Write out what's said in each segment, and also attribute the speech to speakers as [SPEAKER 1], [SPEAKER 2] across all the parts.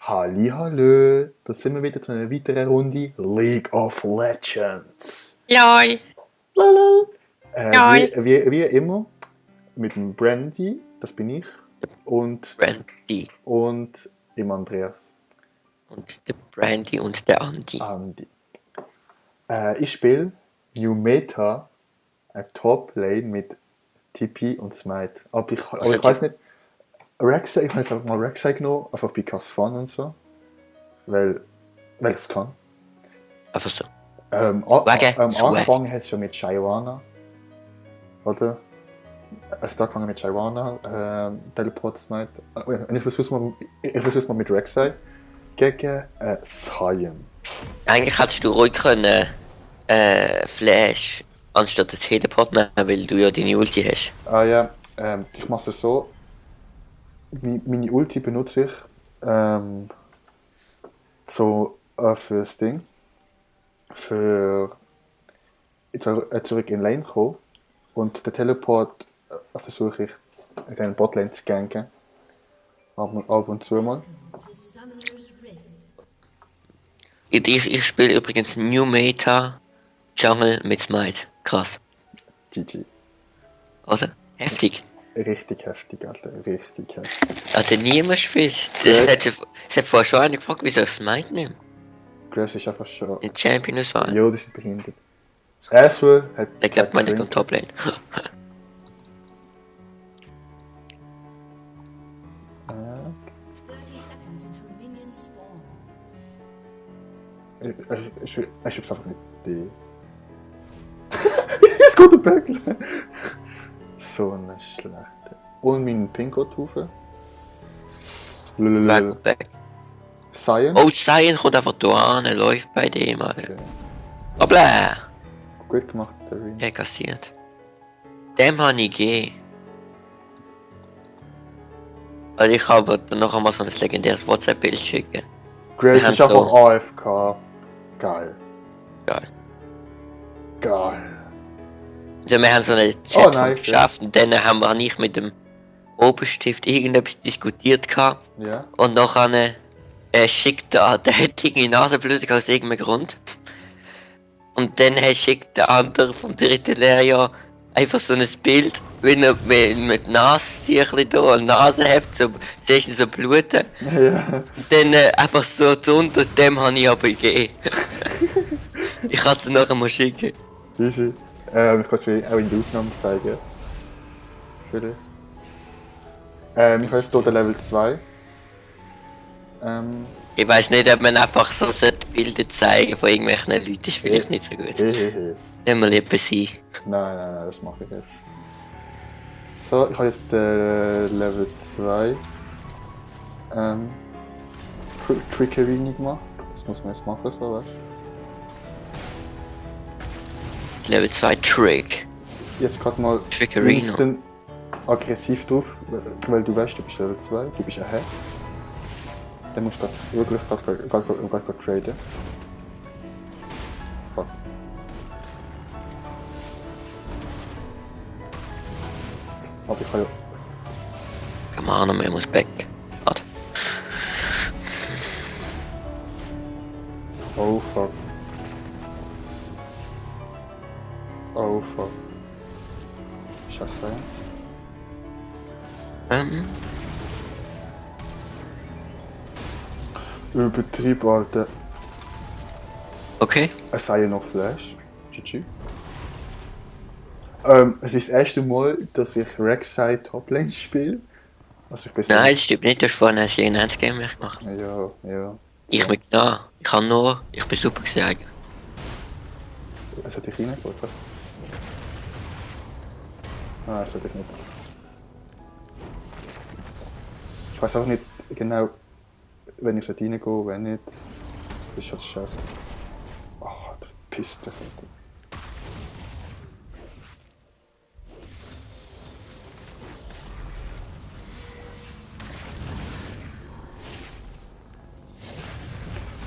[SPEAKER 1] Hallihallo, da sind wir wieder zu einer weiteren Runde League of Legends.
[SPEAKER 2] Lol.
[SPEAKER 1] Lala.
[SPEAKER 2] Lol.
[SPEAKER 1] Wie immer mit dem Brandy, das bin ich, und
[SPEAKER 2] Brandy.
[SPEAKER 1] im Andreas.
[SPEAKER 2] Und der Brandy und der Andy.
[SPEAKER 1] Andy. Ich spiele New Meta, eine Top-Lane mit TP und Smite. Aber ich weiß nicht, Rek'Sai, ich habe jetzt einfach mal Rek'Sai genommen, einfach because fun und so. Weil ich es kann.
[SPEAKER 2] Einfach so.
[SPEAKER 1] Angefangen hat es schon mit Shyvana. Oder? Also da angefangen mit Shyvana, Teleport Smite. Und ich versuch's mal mit Rek'Sai gegen Sion.
[SPEAKER 2] Eigentlich hättest du ruhig können Flash anstatt das Teleport nehmen, weil du ja deine Ulti hast.
[SPEAKER 1] Ah ja, ich mache es so. Meine Ulti benutze ich so für das Ding. Für zurück in Lane kommen. Und den Teleport versuche ich in den Botlane zu ganken. Ab und zu mal.
[SPEAKER 2] Ich spiele übrigens New Meta Jungle mit Smite. Krass.
[SPEAKER 1] GG.
[SPEAKER 2] Oder? Heftig.
[SPEAKER 1] Richtig heftig, Alter. Richtig heftig.
[SPEAKER 2] Alter, niemand spielt. Das hat vorher schon einer gefragt, wieso ich Smite nehme.
[SPEAKER 1] Graves ist einfach schon...
[SPEAKER 2] In Champions war.
[SPEAKER 1] Jo, das ist behindert. Aswell hat...
[SPEAKER 2] Der glaubt man nicht an Toplane.
[SPEAKER 1] Ich hab's einfach nicht die. Jetzt kommt der Böckler! So eine schlechte. Und meinen Pinko-Tufe.
[SPEAKER 2] Weg.
[SPEAKER 1] Sion.
[SPEAKER 2] Oh, Sion kommt einfach da an, läuft bei dem, Alter.
[SPEAKER 1] Okay.
[SPEAKER 2] Hoppla!
[SPEAKER 1] Gut gemacht, der Ring.
[SPEAKER 2] Der kassiert. Dem habe ich gegeben. Also ich habe dann noch einmal so ein legendäres WhatsApp-Bild schicken.
[SPEAKER 1] Graves ist einfach so AFK. Geil.
[SPEAKER 2] Also wir haben so einen Chat geschafft und dann habe ich mit dem Oberstift irgendetwas diskutiert gehabt.
[SPEAKER 1] Ja.
[SPEAKER 2] Und nachher schickt der hat irgendwie Nasenbluten aus irgendeinem Grund. Und dann schickt der andere vom dritten Lehrjahr einfach so ein Bild, wenn er mit Nasentüchli da und Nase hat, so, siehst du so bluten.
[SPEAKER 1] Ja.
[SPEAKER 2] Dann einfach so unter dem habe ich aber gegeben. Ich kann es dir nachher mal schicken.
[SPEAKER 1] Easy. Ich kann es auch in der Aufnahme zeigen. Vielleicht. Ich habe jetzt hier den Level 2.
[SPEAKER 2] Ich weiß nicht, ob man einfach so Bilder zeigen von irgendwelchen Leuten, ist vielleicht nicht so gut. Nicht mal lieber sein.
[SPEAKER 1] Nein, das mache ich jetzt. So, ich habe jetzt Level 2 Trickery gemacht. Das muss man jetzt machen, so, weißt du?
[SPEAKER 2] Level 2 Trick.
[SPEAKER 1] Jetzt gerade mal instant aggressiv drauf, weil du weißt, du bist Level 2, du bist ahead. Dann musst du wirklich gerade traden. Fuck. Aber ich kann ja...
[SPEAKER 2] Come on, man muss back. Warte.
[SPEAKER 1] Oh fuck. Oh fuck. Scheiße. Übertrieb, Alter.
[SPEAKER 2] Okay.
[SPEAKER 1] Es sei ja noch Flash. GG. Es ist das erste Mal, dass ich Rek'Sai Toplane spiele. Also
[SPEAKER 2] Nein, das stimmt nicht, du hast vorhin ein Game gemacht.
[SPEAKER 1] Ja.
[SPEAKER 2] Ich bin super gesagt.
[SPEAKER 1] Was hat dich reingeholt? Ah, das hat ich nicht. Ich weiß auch nicht genau, wenn ich reingehe, wenn nicht. Das ist schon scheiße. Oh, der pisst mich.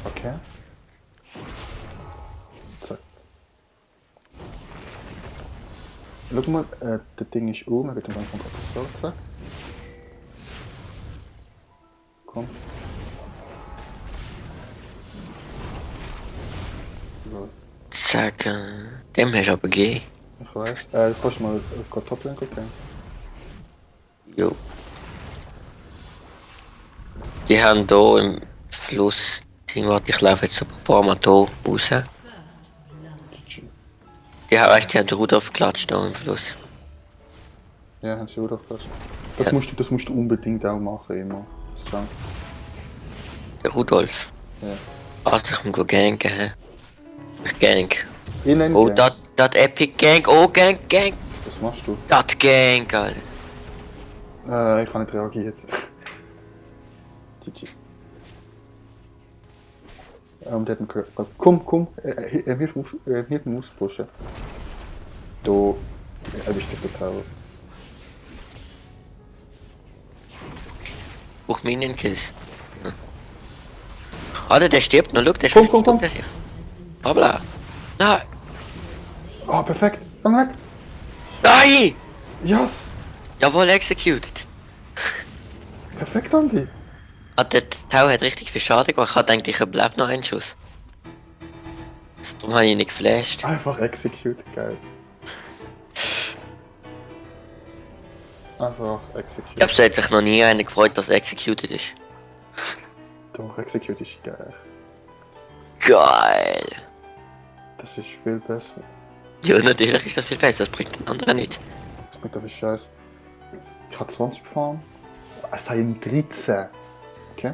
[SPEAKER 1] Okay. Zack. Schau mal, das Ding ist wir gehen einfach so, zack. Komm.
[SPEAKER 2] Zack, dem hast du aber gegeben.
[SPEAKER 1] Ich weiß. Du kannst mal auf Toplane gucken.
[SPEAKER 2] Jo. Die haben hier im Fluss. Warte, ich laufe jetzt so vor mal hier raus. Die haben den Rudolf geklatscht hier im Fluss.
[SPEAKER 1] Ja, haben sie auch geklatscht.
[SPEAKER 2] Ja.
[SPEAKER 1] Das musst du unbedingt auch machen, immer. Das ist schon.
[SPEAKER 2] Der Rudolf.
[SPEAKER 1] Ja.
[SPEAKER 2] Also ich muss ganken, hä? Ich gank.
[SPEAKER 1] Innen.
[SPEAKER 2] Oh, das Epic Gang. Oh, Gang.
[SPEAKER 1] Was machst du?
[SPEAKER 2] Das Gang, Alter.
[SPEAKER 1] Ich habe nicht reagiert. GG. Der hat mich gehört. Komm. Hilf mir auspushen. Du erwischt dich den Tower.
[SPEAKER 2] Brauch Minion-Kills. Ja. Alter, der stirbt noch. Schau, der
[SPEAKER 1] Komm.
[SPEAKER 2] stirbt der sich. Hoppla. Nein.
[SPEAKER 1] Oh, perfekt. Komm weg.
[SPEAKER 2] Nein!
[SPEAKER 1] Yes.
[SPEAKER 2] Jawohl, executed.
[SPEAKER 1] Perfekt, Andi.
[SPEAKER 2] Ah, der Tau hat richtig viel Schaden gemacht. Ich hab gedacht, ich überlebe noch einen Schuss. Darum habe ich ihn nicht geflasht.
[SPEAKER 1] Einfach execute, geil. Einfach
[SPEAKER 2] Ich
[SPEAKER 1] execute.
[SPEAKER 2] glaube, es hat sich noch nie einer gefreut, dass er executed ist.
[SPEAKER 1] Doch, execute ist geil.
[SPEAKER 2] Geil!
[SPEAKER 1] Das ist viel besser.
[SPEAKER 2] Ja, natürlich ist das viel besser, das bringt den anderen nicht.
[SPEAKER 1] Das bringt aber Scheiß. Ich habe 20 gefahren. Es seien 13. Okay?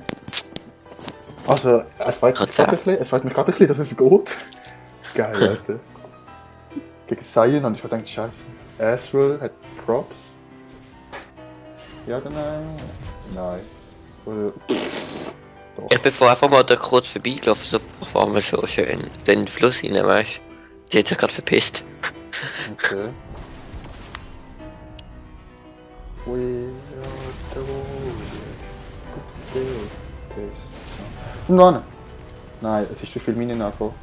[SPEAKER 1] Also, es freut mich gerade ein bisschen, dass es geht. Geil, Leute. Gegen Sion und ich habe gedacht, Scheiße. Azrael hat Props. Ja oder nein? Nein. Oder. Doch.
[SPEAKER 2] Ich bin vorher einfach mal da kurz vorbeigelaufen, so bevor wir so schön den Fluss rein, weißt du? Die hat sich gerade verpisst.
[SPEAKER 1] Okay. We are the warriors. Und dann? Nein, es ist zu viel Minen nachgekommen.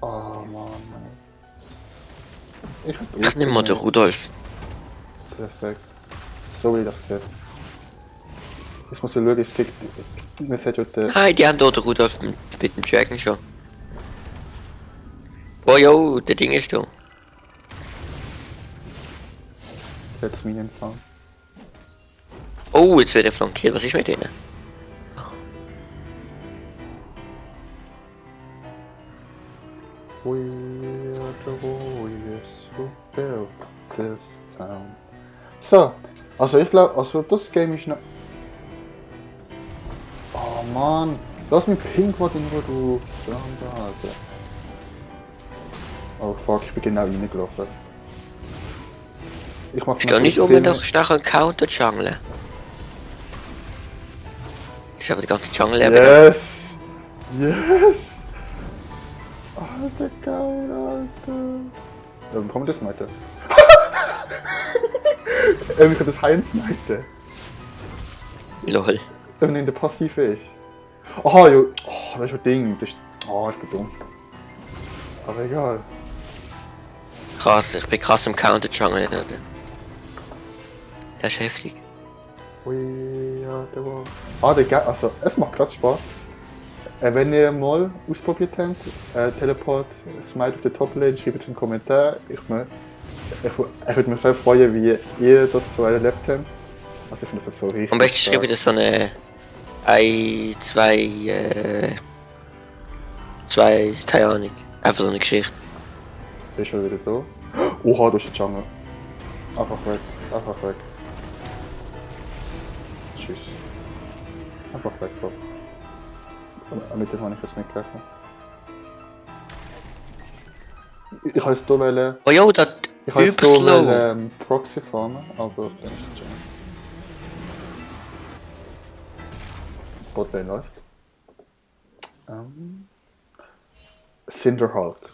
[SPEAKER 1] Oh Mann.
[SPEAKER 2] Ich nehme mal den Rudolf.
[SPEAKER 1] Perfekt. So wie ich das gesehen. Jetzt muss ich schauen, es gibt. Man sieht ja den.
[SPEAKER 2] Nein, die haben hier den Rudolf mit dem Dragon schon. Oh jo, der Ding ist da.
[SPEAKER 1] Jetzt Minen fahren.
[SPEAKER 2] Oh, jetzt wird er flankiert. Was ist mit denen?
[SPEAKER 1] We are the warriors who built this town. So, also ich glaube, also das Game ist noch. Oh Mann, lass mich pink werden, wo du. Also. Oh fuck, ich bin genau reingelaufen. Ich mach
[SPEAKER 2] Ist da nicht oben doch nachher ein Counter-Jungle? Das ist aber die ganze Jungle eben.
[SPEAKER 1] Yes! Yes! Alter, geil, Alter. Warum kommt das weiter? Ich kann das Heinz meinte.
[SPEAKER 2] Lol.
[SPEAKER 1] Wenn in der Passive ist. Aha, ja. Oh, das ist ein Ding. Das ist. Oh, ich bin dumm. Aber egal.
[SPEAKER 2] Krass, ich bin krass im Counter-Jungle. Das ist heftig.
[SPEAKER 1] We are the world. Ah, der geil. Also, es macht gerade Spaß. Wenn ihr mal ausprobiert habt, Teleport, Smite auf der Top-Lane, schreibt es in den Kommentar. Ich würde mich sehr freuen, wie ihr das so erlebt habt. Also ich finde das jetzt so richtig.
[SPEAKER 2] Am besten schreibe ich das so eine. Zwei, keine Ahnung. Einfach so eine Geschichte.
[SPEAKER 1] Ist schon wieder da. Oha, du bist ein Jungle. Einfach weg. Einfach weg. Tschüss. Einfach weg, Bro. Mit dem habe ich jetzt nicht gerechnet. Ich habe jetzt hier wollen.
[SPEAKER 2] Oh jo, das
[SPEAKER 1] Ich habe jetzt hier
[SPEAKER 2] Hyperslow.
[SPEAKER 1] wollen, Proxy farmen, aber dann ist der Jungle. Botlane läuft. Cinderhulk.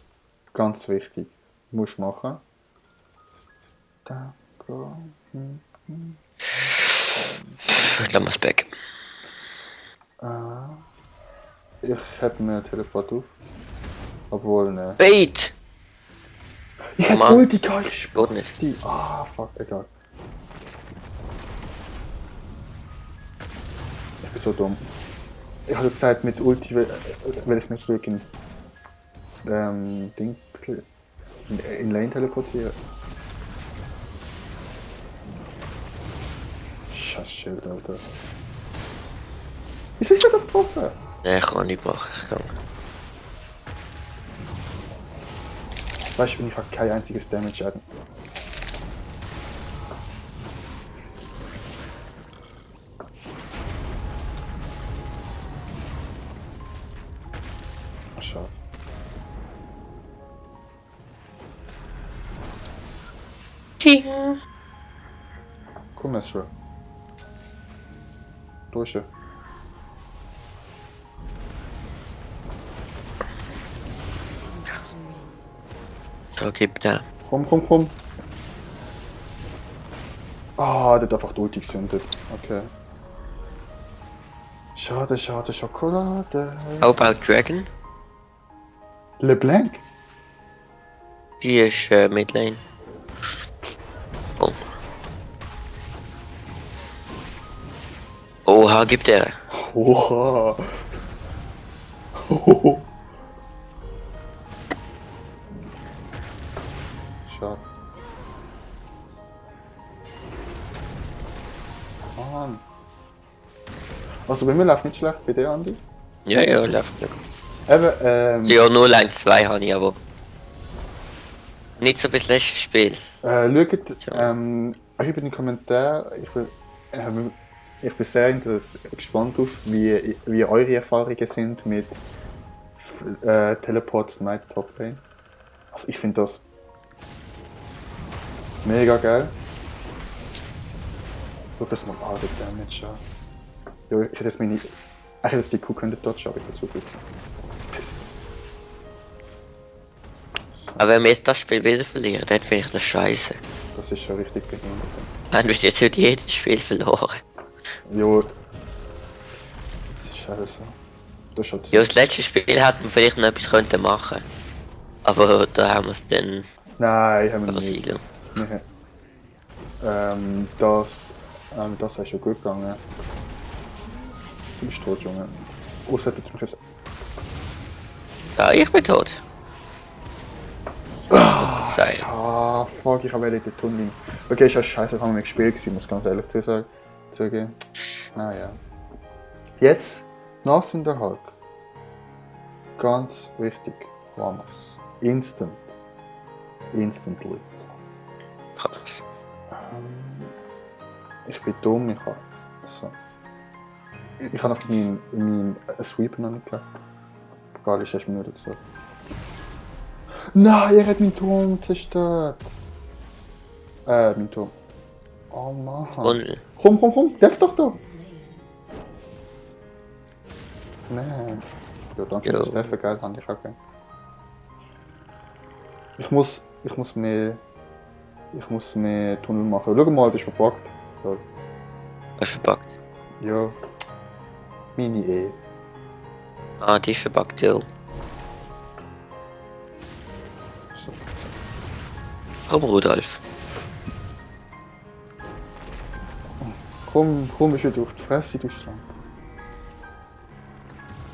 [SPEAKER 1] Ganz wichtig. Musst machen. Da, go.
[SPEAKER 2] Ich lass mal's back.
[SPEAKER 1] Ich hätte mir Teleport auf. Obwohl, ne.
[SPEAKER 2] Bait!
[SPEAKER 1] Ich hätte
[SPEAKER 2] Mann.
[SPEAKER 1] Ulti gehabt, ich
[SPEAKER 2] Geht nicht.
[SPEAKER 1] Spasti. Ah, fuck, egal. Ich bin so dumm. Ich habe gesagt, mit Ulti will ich nicht wirklich Ding in Lane teleportieren. Scheiß Schild, Alter. Wieso ist das getroffen?
[SPEAKER 2] Nee, ich kann nicht machen, ich kann.
[SPEAKER 1] Weißt du, ich habe kein einziges Damage an. Ach, schade.
[SPEAKER 2] Ting.
[SPEAKER 1] Komm, Messer. Durch.
[SPEAKER 2] Da gibt er.
[SPEAKER 1] Komm. Ah, der hat einfach die Ulti gezündet. Okay. Schade, Schokolade.
[SPEAKER 2] How about Dragon?
[SPEAKER 1] LeBlanc?
[SPEAKER 2] Die ist Midlane. Oh. Oha, gibt er.
[SPEAKER 1] Oha. Schade. Mann. Also bei mir läuft nicht schlecht, bei dir, Andi.
[SPEAKER 2] Ja, läuft gut.
[SPEAKER 1] Eben,
[SPEAKER 2] Ja, 0-1-2 habe ich aber. Nicht so bis letztes Spiel.
[SPEAKER 1] schaut,
[SPEAKER 2] Ja.
[SPEAKER 1] schreibt in den Kommentaren, ich bin sehr gespannt auf, wie eure Erfahrungen sind mit Teleports Night Top Lane. Also ich finde das mega geil. Schau das mal an, der Damage an. Ja, ich hätte jetzt meine... Ich hätte jetzt die Kuh können dodgen, aber ich bin zu gut. Piss.
[SPEAKER 2] Aber wenn wir jetzt das Spiel wieder verlieren, dann finde ich das scheiße.
[SPEAKER 1] Das ist schon richtig behindert.
[SPEAKER 2] Wir haben bis jetzt heute jedes Spiel verloren.
[SPEAKER 1] Jo. Das ist scheiße. Das ist schon zu...
[SPEAKER 2] Ja, das letzte Spiel hätten wir vielleicht noch etwas können machen. Aber da haben wir es dann
[SPEAKER 1] Nein, haben wir nicht.
[SPEAKER 2] versiegelt.
[SPEAKER 1] Nee. Das ist schon gut gegangen. Du bist tot, Junge. Außer du mich jetzt...
[SPEAKER 2] Ja, ich bin tot. Sei.
[SPEAKER 1] Ah, fuck, ich habe den Tunnel. Okay, ist ja scheiße, ich habe nicht gespielt gewesen, muss ganz ehrlich zugeben. Naja. Jetzt, Nass in der Hulk. Ganz wichtig, vamos. Instantly.
[SPEAKER 2] Krass.
[SPEAKER 1] Ich bin dumm, ich habe... So. Ich habe noch mein Sweep noch nicht gehabt. Egal, ist erst Minute gesagt. Nein, er hat meinen Turm zerstört. Mein Turm. Oh Mann.
[SPEAKER 2] Tunnel.
[SPEAKER 1] Komm, darf doch da. Nein. Ja, danke
[SPEAKER 2] Jo.
[SPEAKER 1] fürs Treffen, gell, habe ich auch gern. Ich muss mehr Tunnel machen. Schau mal, das ist verpackt. So.
[SPEAKER 2] Was verpackt?
[SPEAKER 1] Ja. Meine E.
[SPEAKER 2] Ah, die ist verpackt, ja.
[SPEAKER 1] So.
[SPEAKER 2] Komm, Rudolf.
[SPEAKER 1] Komm, ich wieder auf die Fresse, du Schlank.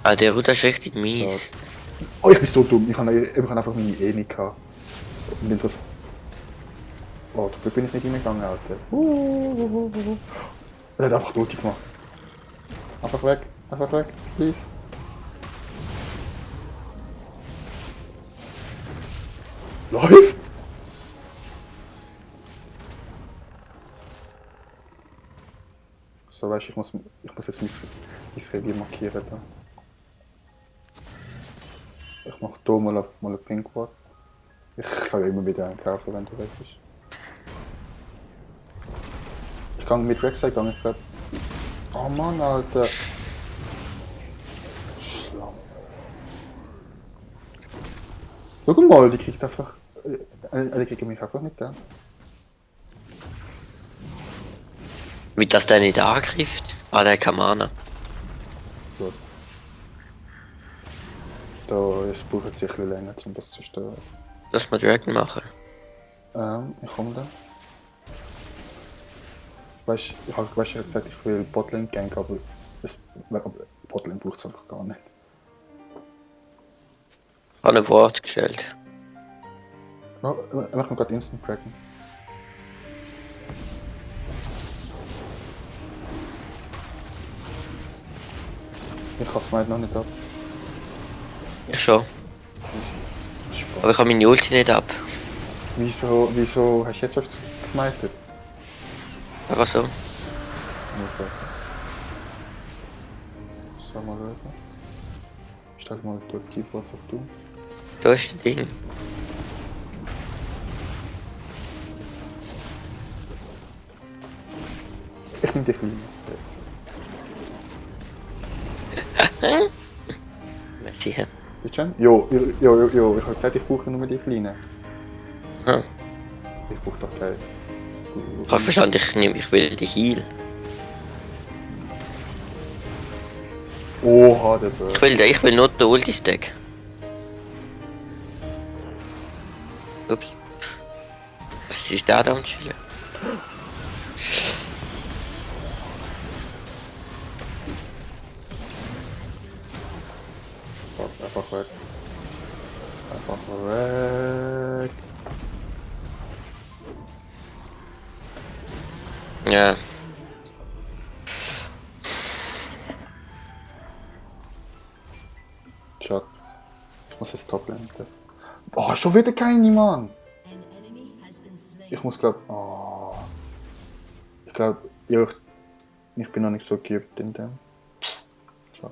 [SPEAKER 2] Ah, der Rudolf ist richtig mies.
[SPEAKER 1] Oh, ich bin so dumm. Ich habe einfach meine E nicht gehabt. Und bin das... Oh, zum Glück bin ich nicht reingegangen, Alter. Er hat einfach Ulti gemacht. Einfach weg, please. Läuft! So, weißt du, ich muss jetzt mein Revier markieren. Da. Ich mache hier mal ein Pinkwort. Ich kann ja immer wieder einen kaufen, wenn du weg bist. Ich kann mit Rek'Sai gegangen, ich glaube. Oh Mann, Alter. Schlamm. Schau mal, die kriegt einfach... die kriegt mich einfach nicht an.
[SPEAKER 2] Wie das der nicht angreift? Ah, der kann Mana.
[SPEAKER 1] Gut. Da, es braucht sich ein bisschen länger, um das zu zerstören.
[SPEAKER 2] Lass mal Dragon machen.
[SPEAKER 1] Ich komme da. Weißt du, ich habe gesagt, ich will Botlane gank, aber das Botlane braucht es einfach gar nicht.
[SPEAKER 2] Ich habe ein Wort gestellt.
[SPEAKER 1] No, wir machen gerade Instant Cracken. Ich kann Smite noch nicht ab.
[SPEAKER 2] Ja schon.
[SPEAKER 1] Spaß.
[SPEAKER 2] Aber ich habe meine Ulti nicht ab.
[SPEAKER 1] Wieso hast du jetzt was gesmited?
[SPEAKER 2] Aber so.
[SPEAKER 1] Okay. So, mal schauen. Stell mal dort Keyboards auf du.
[SPEAKER 2] Da ist das Ding.
[SPEAKER 1] Ich nehm dich klein.
[SPEAKER 2] Merci.
[SPEAKER 1] Bist du schon? Jo, ich habe gesagt, ich brauche nur die Kleinen.
[SPEAKER 2] Hm.
[SPEAKER 1] Ich brauche doch keine.
[SPEAKER 2] Ich habe verstanden, ich will die Heal.
[SPEAKER 1] Oha, der Bird.
[SPEAKER 2] Ich will nur den Ulti-Stack. Ups. Was ist der da am Chillen?
[SPEAKER 1] Einfach weg. Einfach weg.
[SPEAKER 2] Ja.
[SPEAKER 1] Shot. Ich muss jetzt top landen. Oh, schon wieder keine, Mann! Ich muss glaub. Oh. Ich glaube, ich bin noch nicht so geübt in dem. So.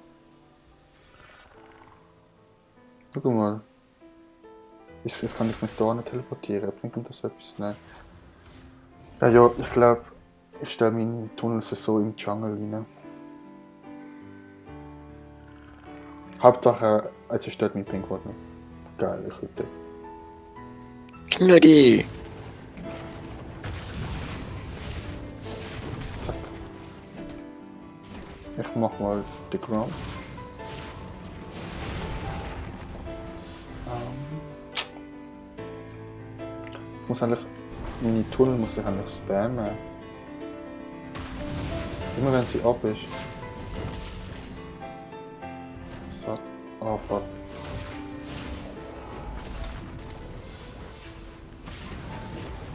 [SPEAKER 1] Schau mal. Jetzt kann ich mich da nicht teleportieren. Bringt mir das etwas? Nein. Ja, ich glaube, ich stelle meine Tunnels so im Jungle rein. Hauptsache, es zerstört mein Pinkwort nicht. Geil, ich würde.
[SPEAKER 2] Knuddel!
[SPEAKER 1] Zack. Ich mach mal den Ground. Ich muss eigentlich. Meine Tunnel muss ich eigentlich spammen. Immer wenn sie ab ist. So. Oh fuck.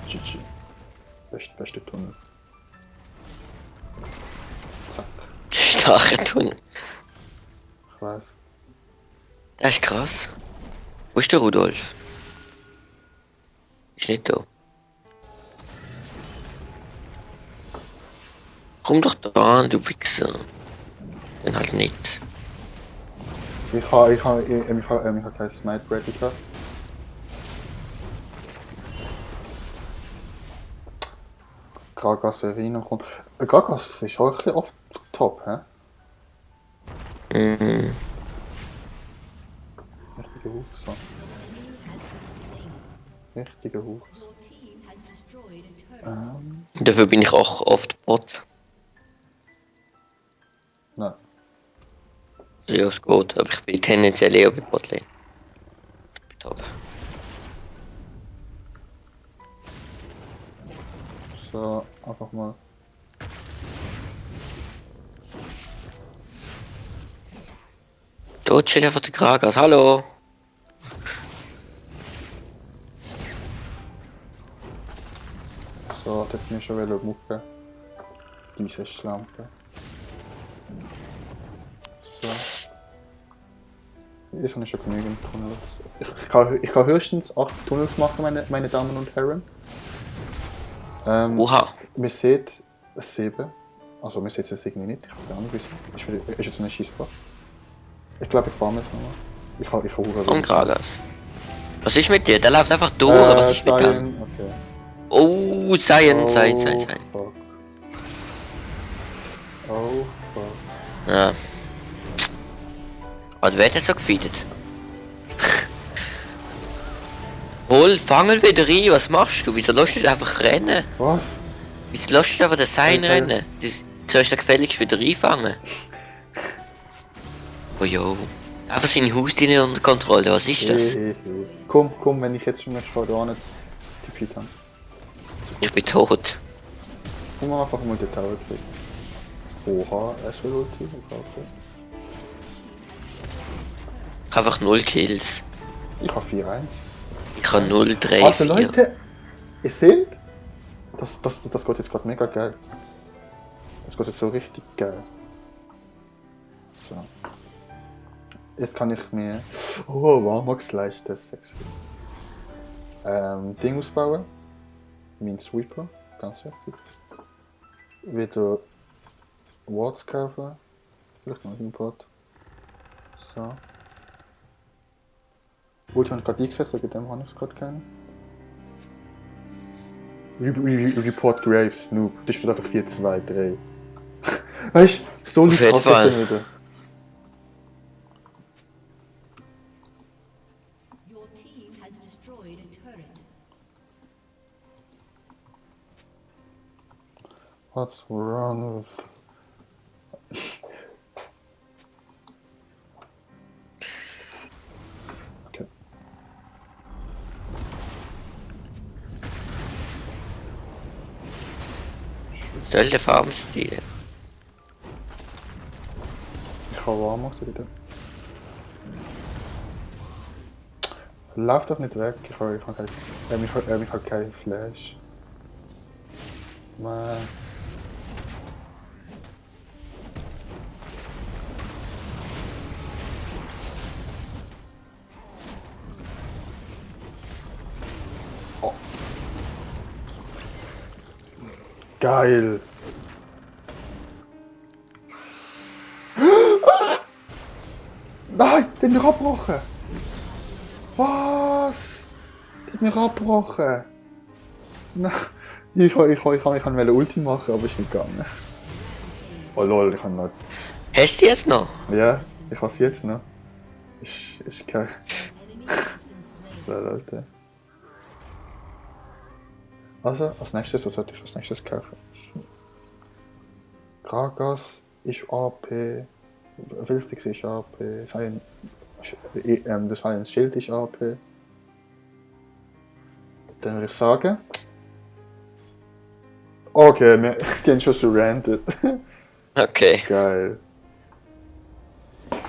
[SPEAKER 1] GG. Beste Tunnel. Zack.
[SPEAKER 2] Starke Tunnel.
[SPEAKER 1] Ich weiß.
[SPEAKER 2] Das ist krass. Wo ist der Rudolf? Ist nicht da. Komm doch da an, du Wichser. Dann halt nicht.
[SPEAKER 1] Ich habe kein Smite ready gehabt. Gragas Serena kommt. Gragas ist auch ein bisschen oft top, hä?
[SPEAKER 2] Mhm.
[SPEAKER 1] Richtiger Huchs. Richtiger Huchs.
[SPEAKER 2] Dafür bin ich auch oft Bot.
[SPEAKER 1] Nein.
[SPEAKER 2] Also ja, ist gut, aber ich bin tendenziell eher bei Botlane. Top.
[SPEAKER 1] So, einfach mal.
[SPEAKER 2] Dort steht einfach der Kragas, hallo!
[SPEAKER 1] So, das hat mir schon wieder mucken. Diese Schlampe. So. Jetzt habe ich schon genügend Tunnels. Ich kann höchstens 8 Tunnels machen, meine Damen und Herren.
[SPEAKER 2] Oha!
[SPEAKER 1] Man sieht 7. Also, man sieht es irgendwie nicht. Ich weiß gar nicht, ist jetzt ein Schießbach. Ich glaube, ich fahre jetzt nochmal. Ich habe
[SPEAKER 2] Komm, Kragas. Was ist mit dir? Der läuft einfach durch, was ist mit dem?
[SPEAKER 1] Okay.
[SPEAKER 2] Oh, Sein.
[SPEAKER 1] Fuck. Oh, fuck.
[SPEAKER 2] Ja. Was wird er so gefeedet? Fangen wieder rein, was machst du? Wieso lässt du einfach rennen?
[SPEAKER 1] Was?
[SPEAKER 2] Wieso lässt du einfach den Sein rennen? Du sollst den gefälligst wieder einfangen. Oh jo. Einfach seine Haustiere unter Kontrolle, was ist das?
[SPEAKER 1] Komm, wenn ich jetzt schon da nicht tippet habe.
[SPEAKER 2] Ich bin tot.
[SPEAKER 1] Komm mal einfach mal den Tower kriegen. Oha, es will Ulti. Okay.
[SPEAKER 2] einfach 0 Kills.
[SPEAKER 1] Ich habe 4-1.
[SPEAKER 2] Ich habe 0, 3,
[SPEAKER 1] Also
[SPEAKER 2] 4.
[SPEAKER 1] Leute, ihr seht, das geht jetzt gerade mega geil. Das geht jetzt so richtig geil. So. Jetzt kann ich mir... Oh, Warmox leisten, das ist sexy. Ding ausbauen. Mein Sweeper, ganz wichtig. Wieder Wards kaufen. Vielleicht noch ein Import. So. Gut, ich habe gerade eingesetzt, wegen dem habe ich es gerade keinen. Report Graves, Noob. Das steht einfach 4, 2, 3. Weißt du, so
[SPEAKER 2] Auf jeden
[SPEAKER 1] Leute hassen
[SPEAKER 2] Fall.
[SPEAKER 1] sie wieder.
[SPEAKER 3] Your team has destroyed a turret.
[SPEAKER 1] What's wrong with... Okay.
[SPEAKER 2] Soll der Farmstil?
[SPEAKER 1] Ich kann warm machen wieder. Lauf doch nicht weg, ich habe kein Flash. Man. Oh. Geil! Nein, der hat mich abgebrochen! Was? Der hat mich abgebrochen! Nein, ich wollte Ulti machen, aber ist nicht gegangen. Oh lol, ich kann noch.
[SPEAKER 2] Hast du jetzt noch?
[SPEAKER 1] Ja, ich habe es jetzt noch. Ist geil. So, Leute. Also, als nächstes, was sollte ich als nächstes kaufen? Gragas ist AP. Wilstix ist AP. Das Science Schild ist AP. Dann würde ich sagen. Okay, wir gehen schon surrounded.
[SPEAKER 2] Okay.
[SPEAKER 1] Geil.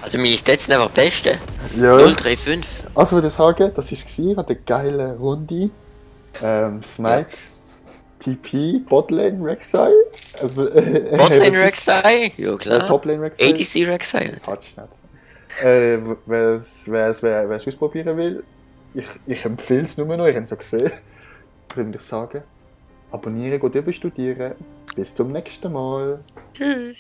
[SPEAKER 2] Also meine Stats sind einfach beste.
[SPEAKER 1] Ja.
[SPEAKER 2] 035.
[SPEAKER 1] Also würde ich sagen, das war es an der geilen Runde. Smite, TP, Botlane, Rek'Sai.
[SPEAKER 2] Botlane Rek'Sai? Ja klar.
[SPEAKER 1] Toplane Rek'Sai.
[SPEAKER 2] ADC Rek'Sai.
[SPEAKER 1] Quatschnetz. Wer es ausprobieren will, ich empfehle es nur noch, ich habe es auch gesehen. Würde ich sagen, abonnieren, gut überstudieren. Bis zum nächsten Mal.
[SPEAKER 2] Tschüss.